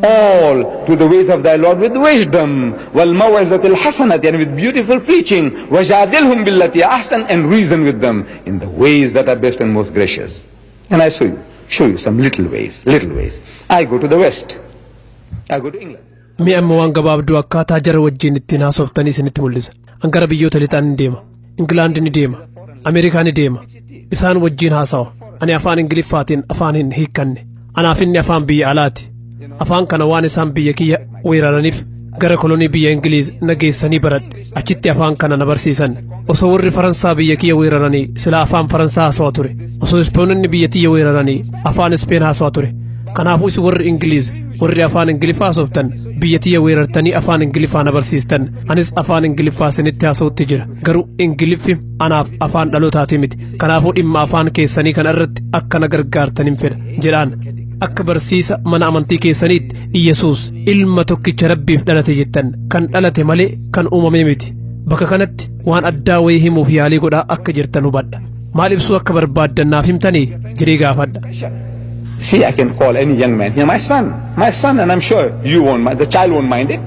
All to the ways of thy Lord with wisdom, wal-maw'izat al-hasanat, and with beautiful preaching, wajadilhum billati ahsan, and reason with them in the ways that are best and most gracious. And I show you some little ways, little ways. I go to the West. I go to England. Mee amma waan gabaabduu akkaataa jara wajjin ittiin haasoftanii isinitti mul'isa. An gara biyyoota lixaa ni deema. Ingilaand ni deema. Ameerikaa ni deema. Isaan wajjin haasawa. Ani afaan Ingiliffaatiin afaan hin hiikkanne. Anaaf inni afaan biyya alaati. Afaan kana waan isaan biyya kiyya weeraraniif gara kolonii biyya Ingiliiz na geessanii baradhe. Achitti afaan kana na barsiisan. Osoo warri Faransaa biyya kiyya weeraranii silaa afaan Faransaa haasawa ture. Osoo Ispeenoonni biyya tiyya weeraranii afaan Ispeen haasawa ture. Kanaafuu isin warri Ingiliiz, warri afaan Ingiliffaa haasoftan, biyya tiyya weerartanii afaan Ingiliffaa na barsiistan. Anis afaan Ingiliffaa isinitti haasa'utti jira. Garuu Ingiliffi anaaf afaan dhalootaati miti. Kanaafuu dhimma afaan keessanii kana irratti akka na gargaartan hin fedha jedhaan. Akka barsiisa mana amantii keessaniitti Iyyasuus ilma tokkicha Rabbiif dhalate jettan, kan dhalate malee kan uumame miti. Bakka kanatti waan addaa wayii himuuf yaalii godhaa akka jirtan hubadha. Maal ibsuu akka barbaaddan naaf himtanii jedhee gaafadha. See, I can call any young man here, my son, my son, and I'm sure you won't mind, the child won't mind it.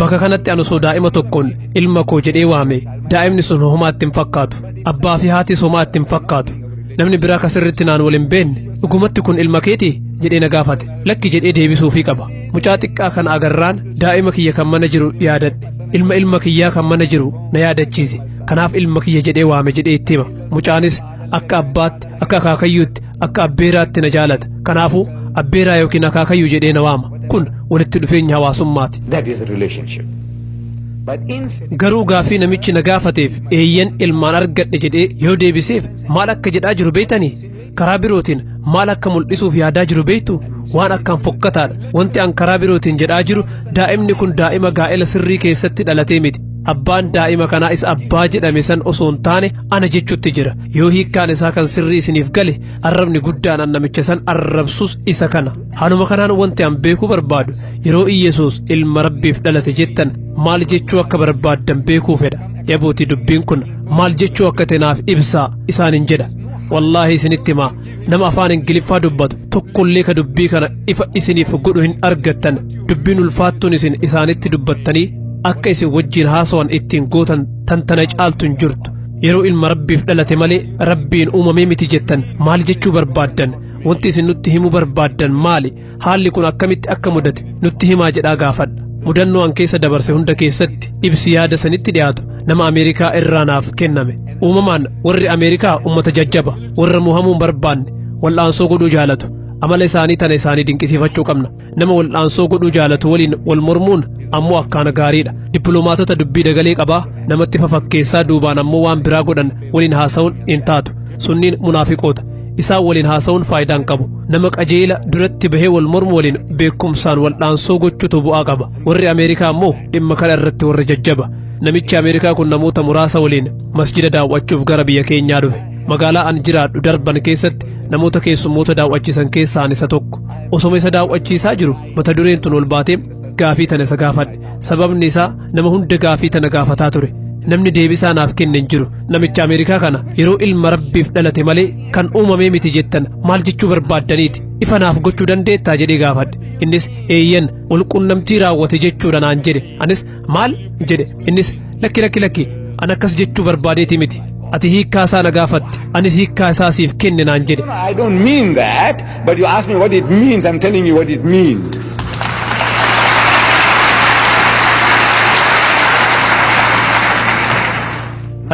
Bakka kanatti ani osoo daa'ima tokkoon ilma koo jedhee waame, daa'imni sun homaa itti hin fakkaatu. Abbaa fi haatis homaa itti hin fakkaatu. Namni biraa kasirritti naan wal hin beekne, "Dhugumatti kun ilma keetii?" jedhee na gaafate. Lakki jedhee deebisuufii qaba. Mucaa xiqqaa kana agarraan daa'ima kiyya kan mana jiru yaadadhe. Ilma ilma kiyyaa kan mana jiru na yaadachiise. Kanaaf ilma kiyya jedhee waame jedhee itti hima. Mucaanis akka abbaatti, akka akaakayyuutti, akka abbeeraatti na jaalata. Kanaafuu abbeeraa yookiin akaakayyuu jedhee na waama. Kun walitti dhufeenya hawaasummaati. That is a relationship. But in Garuu gaafii namichi na gaafateef eeyyan ilmaan argadhe jedhee yoo deebiseef maal akka jedhaa jiru beektanii? Karaa birootiin maal akka mul'isuuf yaadaa jiru beektu? Waan akkaan fokkataadha. Wanti an karaa birootiin jedhaa jiru, daa'imni kun daa'ima gaa'ela sirrii keessatti dhalatee miti. Abbaan daa'ima kanaa isa abbaa jedhame san osoo hin taane ana jechutti jira. Yoo hiikkaan isaa kan sirrii isiniif gale, arrabni guddaan an namicha san arrabsus isa kana. Haaluma kanaan wanti an beekuu barbaadu, yeroo Iyyasuus ilma Rabbiif dhalate jettan maal jechuu akka barbaaddan beekuu fedha. Yabooti, dubbiin kun maal jechuu akka ta'e naaf ibsaa isaanin jedha. Wallaahi isinitti himaa, nama afaan Ingiliffaa dubbatu tokkollee ka dubbii kana ifa isiniif godhu hin argattan. Dubbiin ulfaattuun isin isaanitti dubbattanii akka isin wajjiin haasawan ittiin gootan tantana caaltu hin jirtu. Yeroo ilma Rabbiif dhalate malee Rabbiin uumamee miti jettan maal jechuu barbaaddan? Wanti isin nutti himuu barbaaddan maali? Haalli kun akkamitti akka mudate nutti himaa jedhaa gaafadha. Mudannoo an keessa dabarse hunda keessatti ibsi yaada sanitti dhiyaatu nama Ameerikaa irraa naaf kenname. Uumamaan warri Ameerikaa ummata jajjaba, warra muhamuu hin barbaanne, wal'aansoo godhuu jaalatu. Amala isaanii tana isaanii dinqisiifachuu qabna. Nama wal'aansoo godhuu jaalatu waliin wal mormuun ammoo akkaana gaariidha. Dippiloomaatota dubbii dagalee qabaa namatti fafakkeessaa duubaan ammoo waan biraa godhan waliin haasa'uun hin taatu. Sunniin munaafiqoota. Isaan waliin haasa'uun faayidaa hin qabu. Nama qajeela duratti bahee wal mormu waliin beekumsaan wal'aansoo gochuutu bu'aa qaba. Warri Ameerikaa ammoo dhimma kana irratti warra jajjaba. Namichi Ameerikaa kun namoota muraasa waliin masjida daawwachuuf gara biyya keenyaa dhufe. Magaalaa an jiraadhu Darban keessatti namoota keessummoota daawwachiisan keessaa an isa tokko. Osoma isa daawwachiisaa jiru mata dureen tun ol baatee gaafii tana isa gaafadhe. Sababni isaa nama hunda gaafii tana gaafataa ture. Namni deebisaa naaf kenne hin jiru. Namicha Ameerikaa kana, yeroo ilma Rabbiif dhalate malee kan uumamee miti jettan maal jechuu barbaaddaniiti? Ifa naaf gochuu dandeettaa jedhee gaafadhe. Innis eeyyan, walqunnamtii raawwate jechuudha naan jedhe. Anis maal jedhe. Innis lakki, lakki, lakki, an akkas jechuu barbaadeeti miti. Ati hiikkaa isaa na gaafatte, anis hiikkaa isaa siif kenne naan jedhe. I don't mean that, but you ask me what it means, I'm telling you what it means.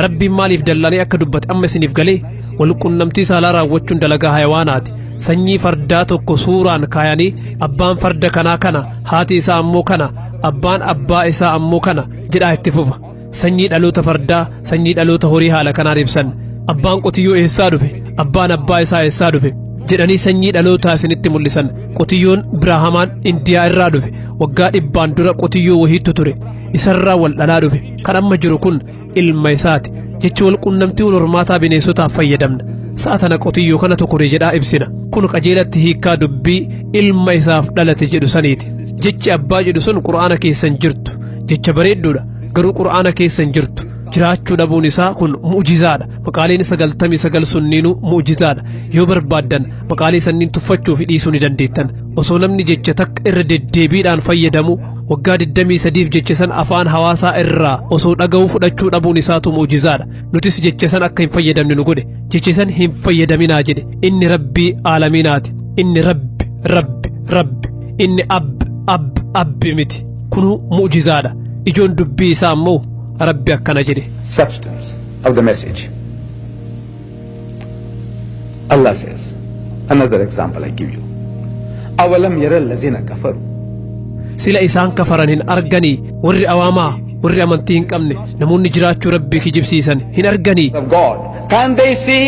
Rabbiin maaliif dallanee akka dubbate amma isiniif galee? Walqunnamtii saalaa raawwachuun dalagaa hayawaanaati. Sanyii fardaa tokko suuraan kaayanii abbaan farda kanaa kana, haati isaa ammoo kana, abbaan abbaa isaa ammoo kana jedhaa itti fufa. Sanyii dhaloota fardaa, sanyii dhaloota horii haala kanaan ibsan. Abbaan qotiyyoo eessaa dhufe? Abbaan abbaa isaa eessaa dhufe? Jedhanii sanyii dhalootaa isinitti mul'isan. Qotiyyoon Biraahamaan Indiyaa irraa dhufe. Waggaa dhibbaan dura qotiyyoo wahiitu ture. Isarraa wal dhalaa dhufe. Kan amma jiru kun ilma isaati. Jechi wal qunnamtii wal hormaataa bineensotaaf fayyadamna. Sa'a tana qotiyyoo kana tokkore jedhaa ibsina. Kun qajeelatti hiikkaa dubbii ilma isaaf dhalate jedhu saniiti. Jechi abbaa jedhu sun Qur'aana keessa hin jirtu. Jecha bareedduudha. Garuu Qur'aana keessa hin jirtu. Jiraachuu dhabuun isaa kun mu'jizaadha. Maqaaleen 99 sunniinuu mu'jizaadha. Yoo barbaaddan maqaalee sanniin tuffachuu fi dhiisuu ni dandeettan. Osoo namni jecha takka irra deddeebiidhaan fayyadamu waggaa 23f jecha san afaan hawaasaa irraa osoo dhaga'uu fudhachuu dhabuun isaatu mu'jizaadha. Nutis jecha san akka hin fayyadamne nu godhe. Jecha san hin fayyadaminaa jedhe. Inni Rabbii aalamiinaati. Inni Rabbi, Rabbi, Rabbi. Inni Ab, Ab, Abbi miti. Kunuu mu'jizaadha. Ijoon dubbii isaa immoo Rabbi akkana jedhe. Substance of the message. Allah says, another example I give you. أولم يرى الذين كفروا Sila isaan kafaran hin arganii? Warri awaamaa, warri amantii hin qabne, namoonni jiraachuu Rabbii kijibsiisan hin arganii? of God. Can they see?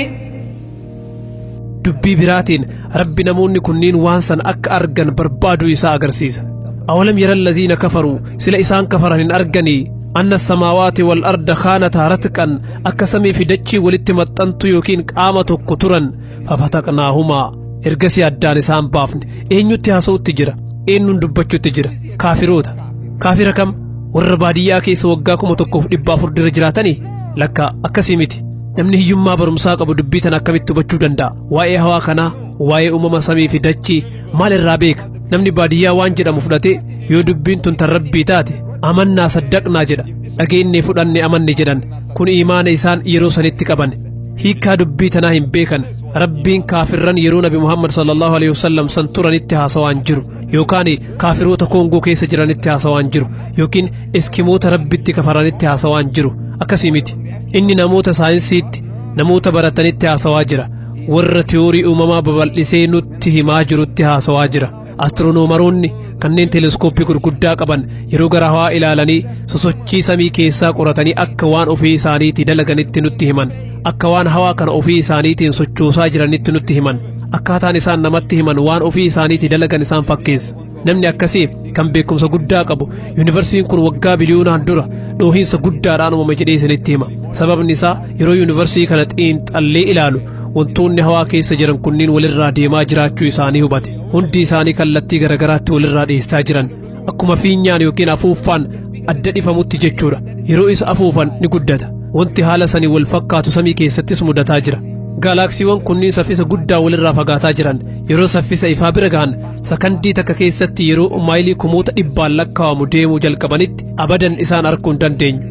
Dubbii biraatiin Rabbi namoonni kunniin waan san akka argan barbaaduu isaa agarsiisa. أولم ير الذين كفروا, sila isaan kafaran hin arganii, أن السماوات والأرض كانتا رتقا, akka samii fi dachii walitti maxxantu yookiin qaama tokko turan, ففتقناهما, ergasii addaan isaan baafne. Eenyutti haasa'utti jira? Eenyuun dubbachuutti jira? Kaafiroota. Kaafira kam? Warra baadiyyaa keessa waggaa 1400 dura jiraatanii? Lakka, akkasii miti. Namni hiyyummaa barumsaa qabu dubbii tana akkamitti hubachuu danda'a? Waa'ee hawaa kanaa, waa'ee uumama samii fi dachii maal irraa beeka? Namni baadiyyaa waan jedhamu fudhatee, yoo dubbiin tun tan Rabbii taate آمنا صدقنا jedha. Dhageenye, fudhanne, amanne jedhan. Kun imaana isaan yeroo sanitti qaban. Hiikkaa dubbii tanaa hin beekan. Rabbiin kaafirran yeroo Nabi Muhammad صلى الله عليه وسلم san turanitti haasawaan jiru, yookaan kaafiroota Koongoo keessa jiranitti haasawaan jiru, yookiin Eskimoota Rabbitti kafaranitti haasawaan jiru. Akkasii miti. Inni namoota saayinsiitti, namoota baratanitti haasawaa jira. Warra tiyoorii uumamaa babal'isee nutti himaa jirutti haasawaa jira. Astiroonomaroonni kanneen teleeskooppii gurguddaa qaban yeroo gara hawaa ilaalanii sosochii samii keessaa qoratanii akka waan ofii isaaniitii dalaganitti nutti himan. Akka waan hawaa kana ofii isaaniitiin sochoosaa jiranitti nutti himan. Akkaataan isaan namatti himan waan ofii isaaniitii dalagan isaan fakkeessa. Namni akkasii kan beekumsa guddaa qabu yuunivarsiin kun waggaa biliyoonaan dura dhoohinsa guddaadhaan uumame jedhee isinitti hima. Sababni isaa, yeroo yuunivarsii kana xiinxallee ilaalu wantoonni hawaa keessa jiran kunniin walirraa deemaa jiraachuu isaanii hubate. Hundi isaanii kallattii garagaraatti walirraa dhiyeessaa jiran, akkuma fiinyaan yookiin afuuffaan adda dhifamutti jechuudha. Yeroo isa afuufan ni guddata. Wanti haala sanii wal fakkaatu samii keessattis mudataa jira. Gaalaaksiiwwan kunniin saffisa guddaa walirraa fagaataa jiran. Yeroo saffisa ifaa bira gahan, sakandii takka keessatti yeroo maayilii kumoota dhibbaan lakkaa'amu deemuu jalqabanitti, abadan isaan arguu hin dandeenyu.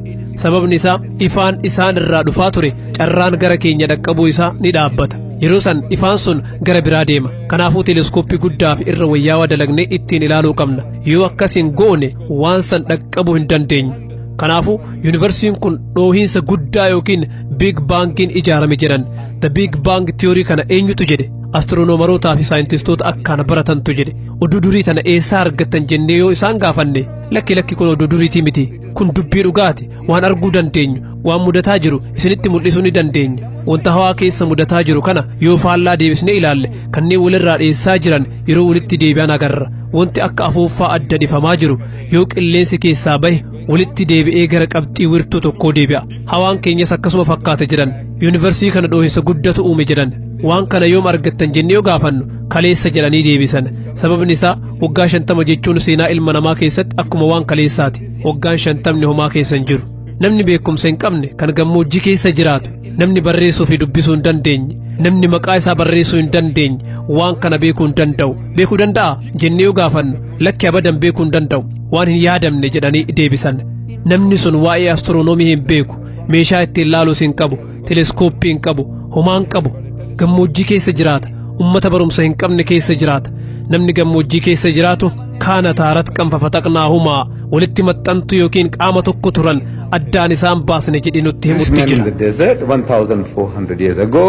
Sababni isaa, ifaan isaan irraa dhufaa ture carraan gara keenya dhaqqabuu isaa ni dhaabbata. Yeroo san ifaan sun gara biraa deema. Kanaafuu teleeskooppii guddaa fi irra wayyaawaa dalagnee ittiin ilaaluu qabna. Yoo akkas hin goone waan san dhaqqabuu hin dandeenyu. Kanaafuu yuunivarsiin kun dhoohinsa guddaa yookiin Big Bangiin ijaarame jedhan. The Big Bang Theory kana eenyutu jedhe? Astiroonomarootaa fi saayintistoota akkaan baratantu jedhe. Oduu durii tana eessaa argattan jennee yoo isaan gaafanne, lakki, lakki, kun oduu duriitii miti, kun dubbii dhugaati, waan arguu dandeenyu, waan mudataa jiru isinitti mul'isuu ni dandeenya. Wanta hawaa keessa mudataa jiru kana yoo faallaa deebisnee ilaalle, kanneen walirraa dhiyeessaa jiran yeroo walitti deebi'an agarra. Wanti akka afuuffaa adda dhifamaa jiru yoo qilleensi keessaa bahe walitti deebi'ee gara qabxii wirtuu tokkoo deebi'a. Hawaan keenyas akkasuma fakkaata jedhan. Yuunivarsii kana dhoohinsa guddatu uume jedhan. Waan kana yoom argattan jennee yoo gaafannu, kaleessa jedhanii deebisan. Sababni isaa, waggaa 50 jechuun seenaa ilma namaa keessatti akkuma waan kaleessaati. Waggaan 50 homaa keessa hin jiru. Namni beekumsa hin qabne, kan gammoojjii keessa jiraatu, namni barreessuu fi dubbisuu hin dandeenye, namni maqaa isaa barreessuu hin dandeenye waan kana beekuu hin danda'u. Beekuu danda'a jennee yoo gaafannu, lakki, abadan beekuu hin danda'u, waan hin yaadamne jedhanii deebisan. Namni sun waa'ee astiroonoomii hin beeku, meeshaa ittiin laalus hin qabu, teleeskooppii hin qabu, homaa hin qabu. Gammoojjii keessa jiraata, ummata barumsa hin qabne keessa jiraata. Namni gammoojjii keessa jiraatu كانتا رتقا ففتقناهما, walitti maxxantu yookiin qaama tokko turan, addaan isaan baasne jedhe nutti This himutti man in jira. the desert 1400 years ago,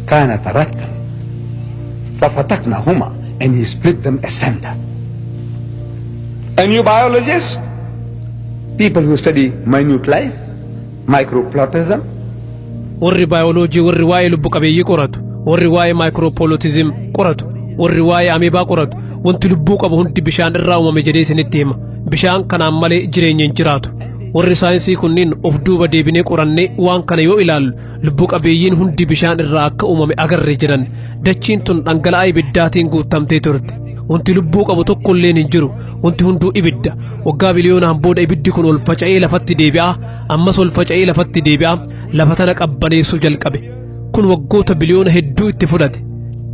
كانتا رتقا ففتقناهما, and he split them asunder. And you biologists, people who study minute life, microplatism, Warri baayoloojii, warri waa'ee lubbu qabeeyyii qoratu, warri waa'ee microplatism qoratu, warri waa'ee ameebaa qoratu, wanti lubbuu qabu hundi bishaan irraa uumame jedhee isinitti hima. Bishaan kanaan malee jireenya hin jiraatu. Warri saayinsii kunniin of duuba deebinee qorannee waan kana yoo ilaallu, lubbuu qabeeyyiin hundi bishaan irraa akka uumame agarre jedhan. Dachiin tun dhangala'aa ibiddaatiin guutamtee turte. Wanti lubbuu qabu tokko illeen hin jiru. Wanti hunduu ibidda. Waggaa biliyoonaan booda ibiddi kun ol faca'ee lafatti deebi'a. Ammas ol faca'ee lafatti deebi'a. Lafa tana qabbaneessuu jalqabe. Kun waggoota biliyoona hedduu itti fudhate.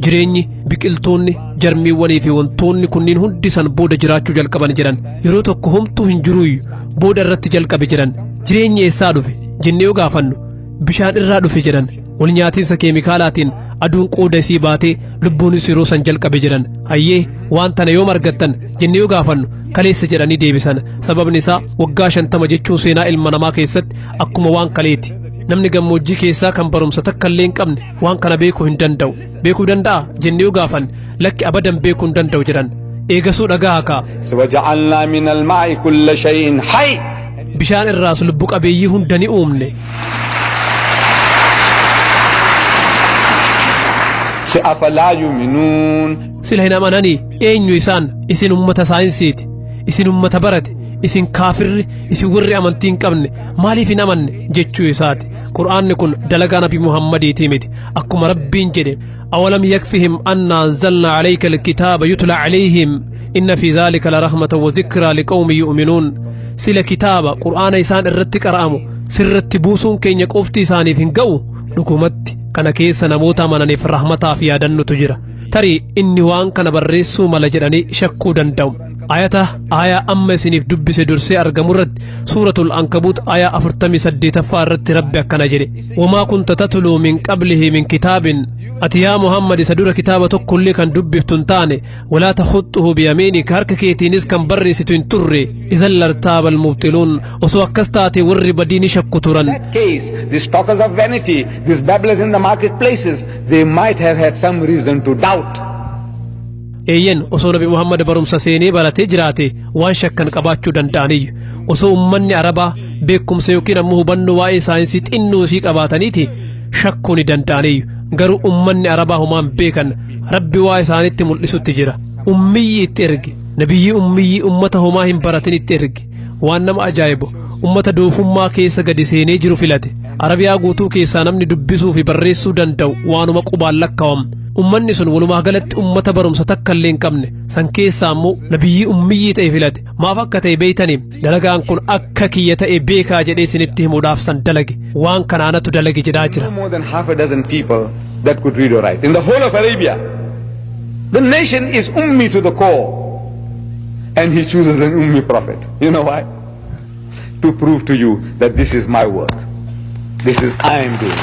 Jireenyi, biqiltoonni, jarmiiwwanii fi wantoonni kunniin hundi san booda jiraachuu jalqaban jedhan. Yeroo tokko homtuu hin jiruuyyu, booda irratti jalqabe jedhan. Jireenyi eessaa dhufe jennee yoo gaafannu, bishaan irraa dhufe jedhan. Wal nyaatiinsa keemikaalaatiin aduun qooda isii baatee lubbuunis yeroo san jalqabe jedhan. Hayyee, waan tana yoom argattan jennee yoo gaafannu, kaleessa jedhanii deebisan. Sababni isaa waggaa 50 jechuun seenaa ilma namaa keessatti akkuma waan kaleeti. Namni gammoojjii keessaa kan barumsa takka illee hin qabne waan kana beekuu hin danda'u. Beekuu danda'a jennee yoo gaafanne, lakki, abadan beekuu hin danda'u jedhan. Eegasuu dhagaa kaa. وجعلنا من الماء كل شيء حي. Bishaan irraas lubbu qabeeyyii hunda ni uumne. أفلا يؤمنون؟ Sila hin amananii? Eenyu isaan? Isin ummata saayinsiiti, isin ummata barate, isin kaafirri, isin warri amantii hin qabne maaliif hin amanne jechuu isaati. Qur'aanni kun dalagaa Nabi Muhammadiitii miti. Akkuma Rabbiin jedhe: أولم يكفهم أنا أنزلنا عليك الكتاب يتلى عليهم إن في ذلك لرحمة وذكرى لقوم يؤمنون. Sila kitaaba Qur'aana isaan irratti qara'amu sirratti buusuun keenya qofti isaaniif hin ga'u? Dhugumatti kana keessa namoota amananiif rahmataa fi yaadannutu jira. Tarii inni waan kana barreessuu mala jedhanii shakkuu danda'u. Ayata aayaa amma isiniif dubbise dursee argamu irratti, Suuratul Ankabuut aayaa 48ffaa irratti Rabbi akkana jedhe: وما كنت تتلو من قبله من كتاب. Ati yaa Muhammad isa dura kitaaba tokkollee kan dubbiftu hin taane. ولا تخطه بيمينك. Harka keetiinis kan barreessitu hin turre. إذا لارتاب المبطلون. Osoo akkas taate warri badii ni shakku turan. That case, these talkers of vanity, these babblers in the marketplaces, they might have had some reason to doubt. Eeyyen, osoo Nabi Muhammad barumsa seenee baratee jiraate waan shakkan qabaachuu danda'aniyyu. Osoo ummanni Arabaa beekumsa yookiin ammoo hubannoo waa'ee saayinsii xinnoo isii qabaataniiti shakkuu ni danda'aniyyu. Garuu ummanni Arabaa homaan beekan. Rabbi waa isaanitti mul'isutti jira. Ummiyyi itti erge, nabiyyi ummiyyii ummata homaa hin baratin itti erge. Waan nama ajaa'ibu, ummata doofummaa keessa gadi seenee jiru filate. Arabiyaa guutuu keessaa namni dubbisuu fi barreessuu danda'u waanuma qubaan lakkaawam. Ummanni sun walumaa galatti ummata barumsa takka illee hin qabne. San keessaa ammoo nabiyyii ummiyyii ta'e filate. Maaf akka ta'e beeytanii? Dalagaan kun akka kiyya ta'e beekaa jedhee isinitti himuudhaaf san dalage. Waan kanaanatu dalage jedhaa jira. No more than half a dozen people that could read or write. In the whole of Arabia, the nation is ummi to the core. And he chooses an ummi prophet. You know why? To prove to you that this is my work. This is I am doing.